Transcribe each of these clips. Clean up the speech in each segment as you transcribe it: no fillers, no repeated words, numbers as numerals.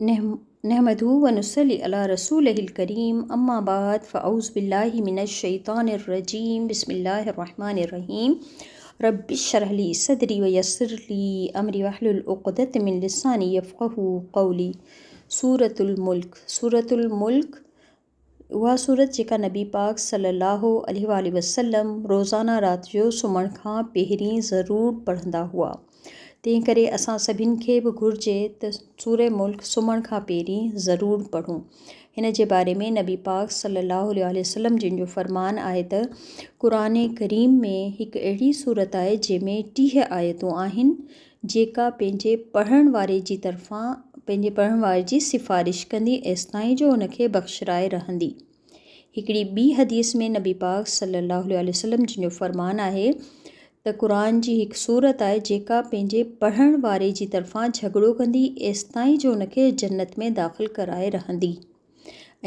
نحمده ونصلي علي رسوله الڪريم اما بعد فاعوذ بالله من الشيطان الرجيم بسم الله الرحمن الرحيم رب اشرح لي صدري ويسر لي امري واحلل عقدة من لساني يفقهوا قولي سورة الملڪ سورة الملڪ اها سورت جيڪا نبي پاڪ صلي الله عليه واٰله وسلم روزانه رات جو سمهڻ کان پهرين ضرور پڙهندا هئا. تنهن ڪري اسان سڀن کي به گهرجي ته سورة ملڪ سمهڻ کان پهرين ضرور پڙهون. هن جي باري ۾ نبي پاڪ صلي الله عليه واٰله وسلم جن جو فرمان آهي ته قرآن ڪريم ۾ هڪ اهڙي سورت آهي جنهن ۾ 30 آيتون آهن جيڪا پنهنجي پڙهڻ واري جي طرفان پنهنجي پڙهڻ واري جي سفارش ڪندي ايستائين جو ان کي بخشرائي رهندي. هڪڙي ٻي حديث ۾ نبي پاڪ صلي الله عليه واٰله وسلم جن جو فرمان آهي ته قرآن جي هڪ سورت آهي جيڪا پنهنجي پڙهڻ واري جي طرفان جهڳڙو ڪندي ايستائين جو ان کي جنت ۾ داخل ڪرائي رهندي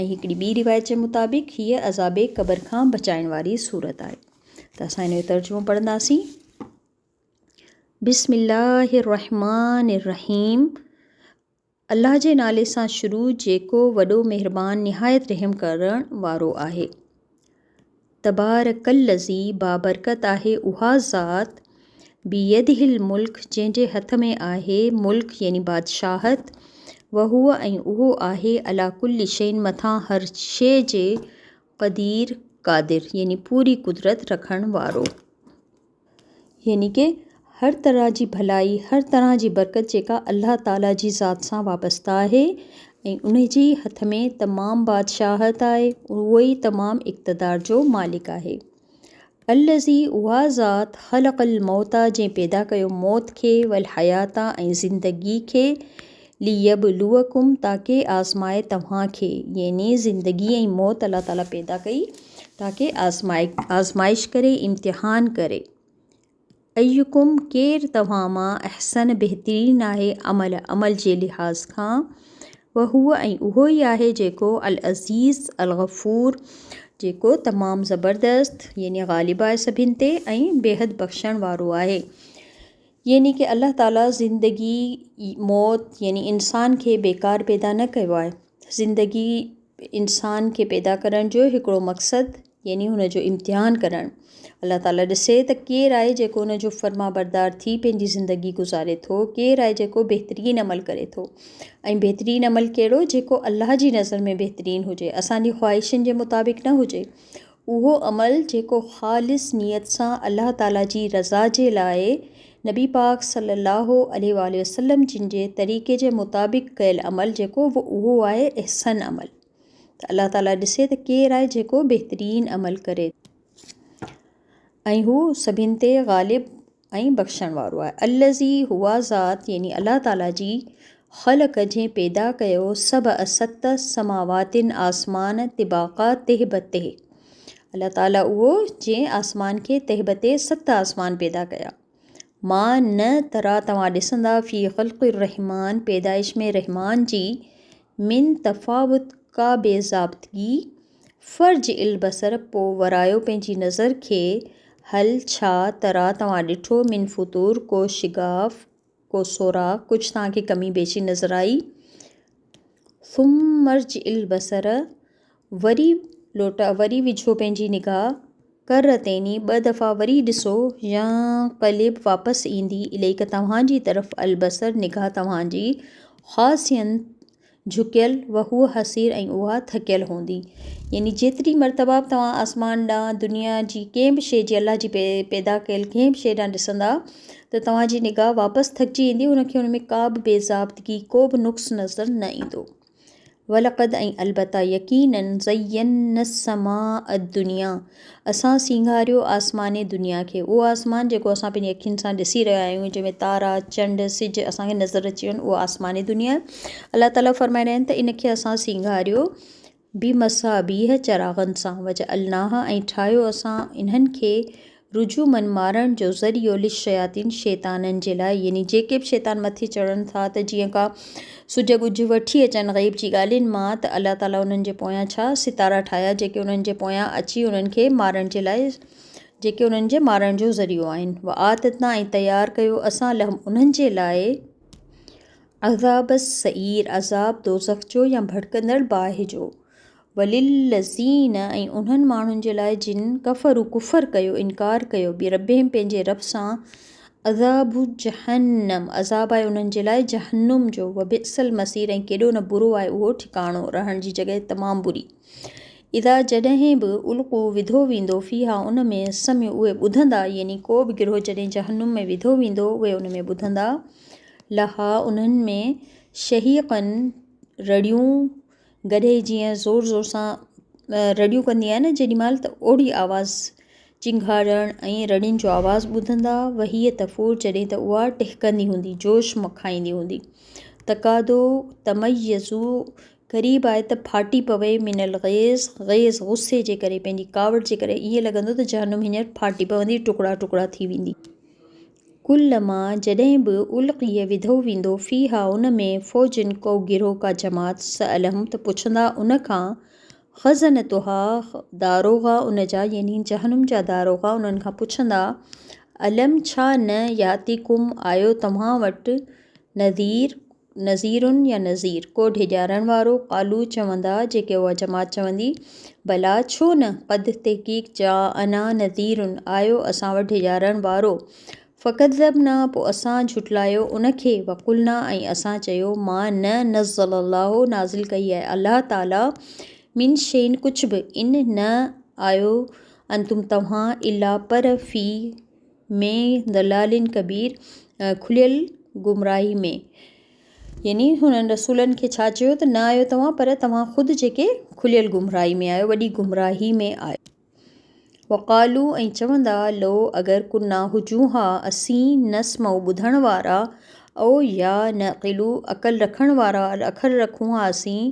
۽ هڪڙي ٻي روايت جي مطابق هيء عذاب قبر کان بچائڻ واري سورت آهي ته اسان ان جو ترجمو پڙهنداسين. بسم الله الرحمٰن الرحيم الله جي نالي سان شروع جيڪو وڏو مهربان نهايت رحم ڪرڻ وارو آهي. تبارڪ الذي بابرڪت آهي اها ذات بيده الملڪ جنهن جي هٿ ۾ آهي ملڪ يعني بادشاهت وهو ۽ اهو آهي عليٰ ڪل شيء مٿان هر شيء جي قدير قادر يعني پوري قدرت رکڻ وارو. يعني ڪه هر طرح جي ڀلائي، هر طرح جي برڪت جيڪا الله تعاليٰ جي ذات سان وابسته آهي ۽ ان جي ئي هٿ ۾ تمام بادشاهت آهي، اهو ئي تمام اقتدار جو مالڪ آهي. الذي اها ذات خلق الموت جنهن پيدا ڪيو موت کي والحيات ۽ زندگي کي ليبلوڪم تاڪه آزمائي توهان کي يعني زندگي ۽ موت الله تعالي پيدا ڪئي تاڪه آزمائي آزمائش ڪري امتحان ڪري ايڪم ڪير توهان مان احسن بهترين آهي عمل عمل جي لحاظ کان وهو ۽ اهو ئي آهي جيڪو العزيز الغفور جيڪو تمام زبردست يعني غالب آهي سڀن تي ۽ بيحد بخشڻ وارو آهي. يعني ڪه الله تعاليٰ زندگي، موت يعني انسان کي بيڪار پيدا نه ڪيو آهي. زندگي انسان کي پيدا ڪرڻ جو هڪڙو مقصد يعني هن جو امتحان ڪرڻ. الله تعاليٰ ڏسي ته ڪير آهي جيڪو ان جو فرمانبردار ٿي پنهنجي زندگي گذاري ٿو، ڪير آهي جيڪو بهترين عمل ڪري ٿو ۽ بهترين عمل ڪهڙو جيڪو الله جي نظر ۾ بهترين هجي، اسان جي خواهشن جي مطابق نه هجي. اهو عمل جيڪو خالص نيت سان الله تعالي جي رضا جي لاء نبي پاڪ صلي الله عليه واٰله وسلم جن جي طريقي جي مطابق ڪيل عمل جيڪو اهو آهي احسن عمل ته الله تعالي ڏسي ته ڪير آهي جيڪو بهترين عمل ڪري ۽ هو سڀن تي غالب ۽ بخشڻ وارو آهي. الذي هو ذات يعني الله تعالي جي خلق جنهن پيدا ڪيو سبع ست سماوات آسمان طباقا تهه به تهه الله تعالي اهو جنهن آسمان کي تهه به تهه ست آسمان پيدا ڪيا. ما نه ترا توهان ڏسندا في خلق الرحمان پيدائش ۾ رحمان جي من تفاوت ڪا بي ضابطگي فرج البصر پوء ورايو پنهنجي نظر کي هل ڇا ترا توهان ڏٺو من فطور ڪو شگاف ڪو سوراخ ڪجهه توهان کي ڪمي بيشي نظر آئي ثم ارجع البصر وري لوٽا وري وجهو پنهنجي نگاهه ڪرتين ٻه دفعا وري ڏسو ينقلب واپس ايندي اليڪ توهان جي طرف البصر نگاهه توهان جي خاسئا جهڪيل، وهو حسير ۽ اها ٿڪيل هوندي. يعني جيتري مرتبه به توهان آسمان ڏانهن، دنيا جي ڪنهن به شيء جي الله جي پيدا ڪيل ڪنهن به شيء ڏانهن ڏسندا ته توهان جي نگاهه واپس ٿڪجي ايندي، ان کي ان ۾ ڪا به بي ضابطگي، ڪو به نقص نظر نه ايندو. ولقد ۽ البته يقيناً زينا السماء الدنيا اسان سينگاريو آسمان دنيا کي، اهو آسمان جيڪو اسان پنهنجي اکين سان ڏسي رهيا آهيون، جنهن ۾ تارا، چنڊ، سج اسان کي نظر اچي وڃن، اهو آسمان دنيا آهي. الله تعاليٰ فرمائي رهيا آهن ته ان کي اسان سينگاريو بمصابيح چراغن سان، وجعلناها ۽ ٺاهيو اسان انهن کي رجوما مارڻ جو ذريعو للشياطين شيطانن جي لاء يعني جيڪي به شيطان مٿي چڙهن ٿا ته جيئن ڪا سجهه ڳجهه وٺي اچن غيب جي ڳالهين مان ته الله تعالي انهن جي پويان ڇا ستارا ٺاهيا جيڪي انهن جي پويان اچي انهن کي مارڻ جي لاء جيڪي انهن جي مارڻ جو ذريعو آهن واعتدنا ۽ تيار ڪيو اسان لهم انهن جي لاء. عذاب السعير، عذاب دوزخ جو يا ڀڙڪندڙ باهه جو. وللذين ۽ انهن ماڻهن جي لاء جن ڪفروا ڪفر ڪيو، انڪار ڪيو، بربهم پنهنجي رب سان، عذاب جهنم، عذاب آهي انهن جي لاء جهنم جو، وبئس المصير ۽ ڪيڏو نه برو آهي اهو ٺڪاڻو، رهڻ جي جڳهه تمام بري. اذا جڏهن به القوا وڌو ويندو فيها ان ۾ سمعوا اهي ٻڌندا يعني ڪو به گروهه جڏهن جهنم ۾ وڌو ويندو اهي ان ۾ ٻڌندا لها انهن ۾ شهيقاً رڙيون، گڏهه جيئن زور زور سان رڙيون ڪندي آهي نه جيڏي مهل ته اوڙي آواز چنگهاڙڻ ۽ رڙين جو آواز ٻڌندا، وهي تفور جڏهن ته اها ٽهڪندي هوندي، جوش مکائيندي هوندي. تڪادو تميز قريب آهي ته ڦاٽي پوي من الغيظ غيظ غصي جي ڪري پنهنجي ڪاوڙ جي ڪري ائين لڳندو ته جهنم هينئر ڦاٽي پوندي ٽڪڙا ٽڪڙا ٿي ويندي. ڪلما جڏهن به القي وڌو ويندو فيها ان ۾ فوج ڪو گروهه ڪا جماعت سألهم ته پڇندا ان کان خزنتها داروغا ان جا يعني جهنم جا داروغا انهن کان پڇندا الم ڇا نه ياتيڪم آيو توهان وٽ نذير نذير يا نذير، ڪو ڊيڄارڻ وارو، قالو چوندا، جيڪي اها جماعت چوندي، بليٰ ڇو نه، قد تحقيق جاءنا نذير آيو اسان وٽ ڊيڄارڻ وارو، فڪذبنا پوء اسان جهٽلايو ان کي، وقلنا ۽ اسان چيو، ما نه نزل الله نازل ڪئي آهي الله تعالي من شيء ڪجهه به، ان نه آيو انتم توهان الا پر في ۾ ضلال ڪبير کليل گمراهي ۾. يعني هنن رسولن کي ڇا چيو ته نه آهيو توهان پر توهان خود جيڪي کليل گمراهي ۾ آهيو وڏي گمراهي ۾ آهيو. وقالو ۽ چوندا لو اگر ڪنا هجون ها اسين نسمع ٻڌڻ وارا او يا نعقل عقل رکڻ وارا عقل رکون ها اسين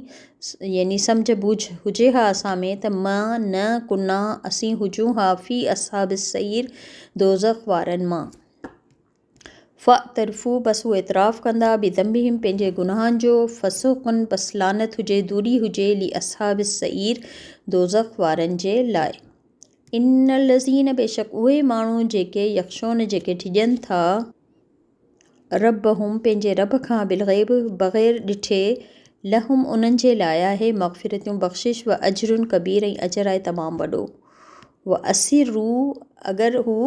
يعني سمجهه ٻوجهه هجي ها اسان ۾ ته ما نه ڪنا اسين هجون ها في اصحاب السعير دوزخ وارن مان. فاعترفوا بس هو اعتراف ڪندا بذنبهم پنهنجي گناهن جو فسحقا بس لعنت هجي دوري هجي لاصحاب السعير دوزخ وارن جي لاء. ان الذين بيشڪ اهي ماڻهو جيڪي يخشون جيڪي ڊڄن ٿا. ربهم پنهنجي رب کان بالغيب بغير ڏٺي، لهم انهن جي لاء آهي مغفرة بخشش و اجر ڪبير ۽ اجر آهي تمام وڏو. و اسروا اگر هو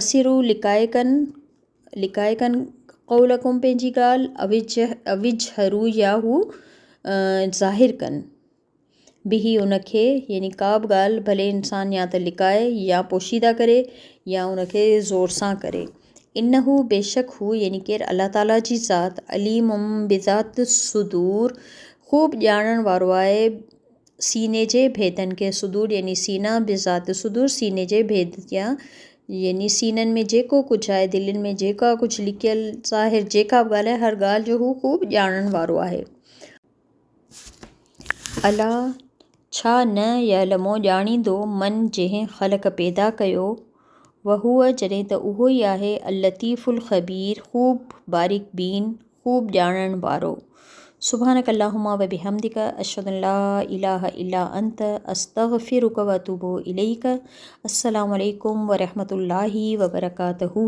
اسروا لڪائي ڪن لڪائي ڪن قولڪم پنهنجي ڳالهه اوجهروا يا هو ظاهر ڪن. به ان کي يعني ڪا به ڳالهه ڀلي انسان يا ته لڪائي يا پوشيده ڪري يا ان کي زور سان ڪري. انه بيشڪ هو يعني ڪير الله تعاليٰ جي ذات عليم بذات الصدور خوب ڄاڻڻ وارو آهي سيني جي ڀيدن کي صدور يعني سينا بذات الصدور سيني جي ڀيد يا يعني سينن ۾ جيڪو ڪجهه آهي دلين ۾ جيڪا ڪجهه لڪيل ظاهر جيڪا به ڳالهه آهي هر ڳالهه جو هو خوب ڄاڻڻ وارو آهي. الا، ڇا نه يعلم ڄاڻيندو من جنهن خلق پيدا ڪيو، وهو جڏهن ته اهو ئي آهي اللطيف الخبير خوب باريڪ بين، خوب ڄاڻڻ وارو. سبحانک اللهم وبحمدک اشهد ان لا اله الا انت استغفرک واتوب اليک السلام عليڪم ورحمة الله وبرڪاته.